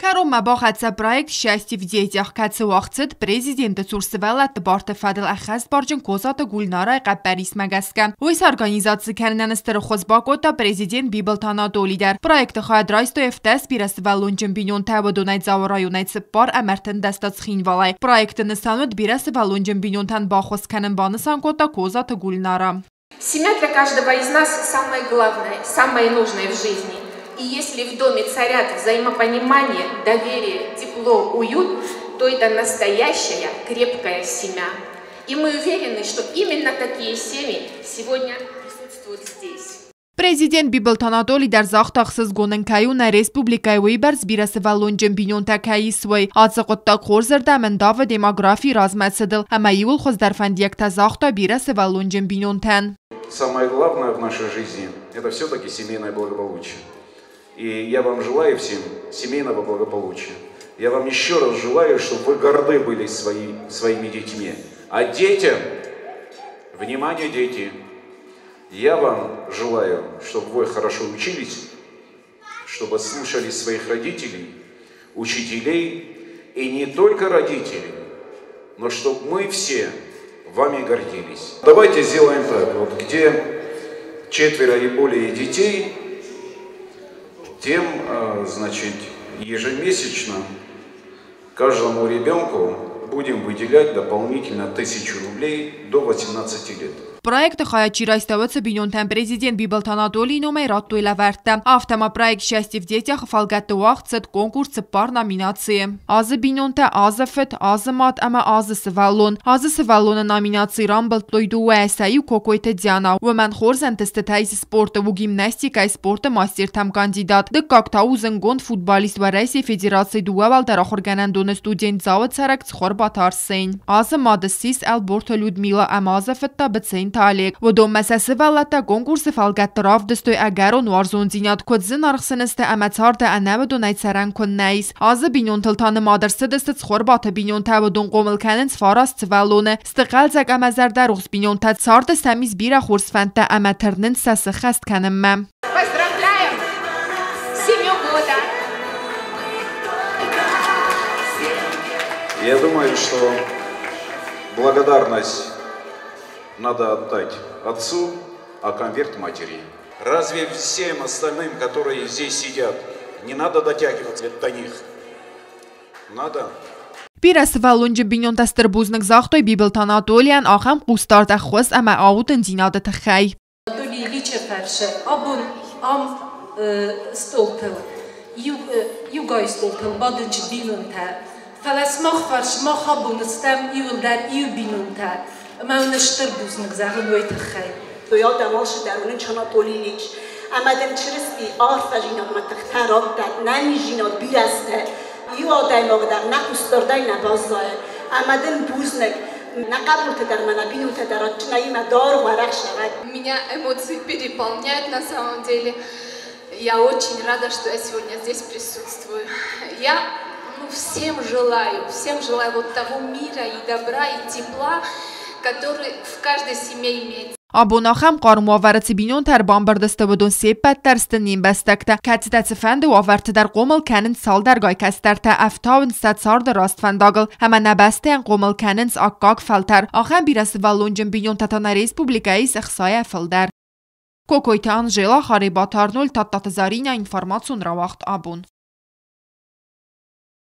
Кӕронмӕ бахӕццӕ проект «Счастье в детях», кӕцы уагъд цыд президенты цур сывӕллӕтты барты фӕдыл ӕххӕстбарджын Козаты Гульнарайы хъӕппӕрисмӕ гӕсгӕ. Уый сорганизаци кӕнынӕн стыр ӕххуыс бакодта президент Бибылты Анатоли дӕр. Проекты хайад райстой 17 бирӕсывӕллонджын бинонтӕ, уыдонӕй Дзауы районӕй 34 ӕмӕ 13 та Цхинвалӕй. Проекты нысан уыд бирӕсывӕллонджын бинонтӕн баххуыс кӕнын, банысан кодта Козаты Гульнара. Семья для каждого из нас самое главное, самое нужное в жизни. И если в доме царят взаимопонимание, доверие, тепло, уют, то это настоящая крепкая семья. И мы уверены, что именно такие семьи сегодня присутствуют здесь. Президент Бибылты Анатоли дӕр загъта, ӕхсызгон ын кӕй у, нӕ республикӕйы уыйбӕрц бирӕсывӕллонджын бинонтӕ кӕй ис, уый. Ацы хъуыддаг хорзӕрдӕм ӕндавы демографийы размӕцыдыл ӕмӕ иууыл хуыздӕр фӕндиӕгтӕ загъта бирӕсывӕллонджын бинонтӕн. Самое главное в нашей жизни – это все-таки семейное благополучие. И я вам желаю всем семейного благополучия. Я вам еще раз желаю, чтобы вы горды были своими детьми. А детям, внимание, дети, я вам желаю, чтобы вы хорошо учились, чтобы слушали своих родителей, учителей, и не только родителей, но чтобы мы все вами гордились. Давайте сделаем так, вот где четверо и более детей, тем, значит, ежемесячно каждому ребенку будем выделять дополнительно 1000 рублей до 18 лет. Проекты хайад чи райста, уыцы бинонтӕн президент Бибылты Анатолийы номӕй радтой лӕвӕрттӕ. Афтӕ ма проект «Счастье в детях» фӕлгӕтты уагъд цыд конкурс цыппар номинацийы: Азы бинонтӕ, Азы фыд, Азы мад ӕмӕ Азы сывӕллон. Азы сывӕллоны номинацийы рамбылдтой дыууӕ, сӕ иу Кокойты Диана. Уымӕн хорз ӕнтыстытӕ ис спорты, у гимнастикӕйы спорты мастертӕм кандидат. Дыккаг та у зындгонд футболист, Уӕрӕсейы Федерацийы дыууӕ уӕлдӕр ахуыргӕнӕндоны студент, Дзауы цӕрӕг Цхуырбаты Арсен. Азы мад ссис Ӕлборты Людмила ӕмӕ азы фыд та Быценты Олег. Уыдонмӕ сӕ сывӕллӕттӕ конкурсы фӕлгӕтты равдыстой ӕгӕрон уарзондзинад, куыд зынаргъ сын сты ӕмӕ царды ӕнӕ уыдонӕй цӕрӕн куыннӕ ис. Азы бинонтыл та нымад ӕрцыдысты Цхуырбаты бинонтӕ, уыдон хъомыл кӕнынц фараст сывӕллоны. Сты хъӕлдзӕг ӕмӕ зӕрдӕрухс бинонтӕ, царды сӕм ис бирӕ хорз фӕндтӕ ӕмӕ тырнынц сӕ сыххӕст кӕнынмӕ. Поздравляем семью года! Я думаю, что благодарность надо отдать отцу, а конверт матери. Разве всем остальным, которые здесь сидят, не надо дотягиваться до них? Надо. Бирӕсывӕллонджын бинонтӕ стыр бузныг загътой Бибылты Анатолийӕн ахӕм хъусдард, ӕххуыс ӕмӕ аудындзинады тыххӕй. Анатолий Ильичы фӕрсы, абон ам стъолтыл, иугай стъолтыл бадынц бинонтӕ, фӕлӕ сымах фарс мах абон стӕм иуылдӕр иу бинонтӕ, ӕмӕ уын стыр бузныг зӕгъын уый тыххӕй. Адӕм алцыдӕр уынынц, Анатолий Ильич, ӕмӕ дын Чырысти арфӕдзинадмӕ тыхтӕ раттӕд, нӕниздзинад бирӕ иу адӕймаг дӕр нӕ хъусдардӕй нӕ баззайы. Ӕмӕ дын бузныг, нӕ хъӕбулты дӕр ма нӕ бинонтӕ дӕр адджынаимӕ даргъ уӕрӕх сӕвӕд. Меня эмоции переполняют на самом деле. Я очень рада, что я сегодня здесь присутствую. Я, ну, всем желаю вот того мира и добра и тепла, который в каждой семье имеется. Абон ахӕм хъарм уавӕры цы бинонтӕ ӕрбамбырд сты, уыдон се ппӕт дӕр сты не мбӕстӕгтӕ, кӕцытӕ цыфӕнды уавӕрты дӕр хъомыл кӕнынц цалдӕргай кӕстӕртӕ, ӕфтауынц сӕ царды раст фӕндагыл ӕмӕ нӕ бӕстӕйӕн хъомыл кӕнынц аккаг фӕлтӕр. Ахӕм бирӕсывӕллонджын бинонтӕ та нӕ республикӕйы ис 60-ӕй фылдӕр. Кокойты Анжела, Харебаты Арнольд, Тадтаты Заринӕ, информацион рауагъд «Абон».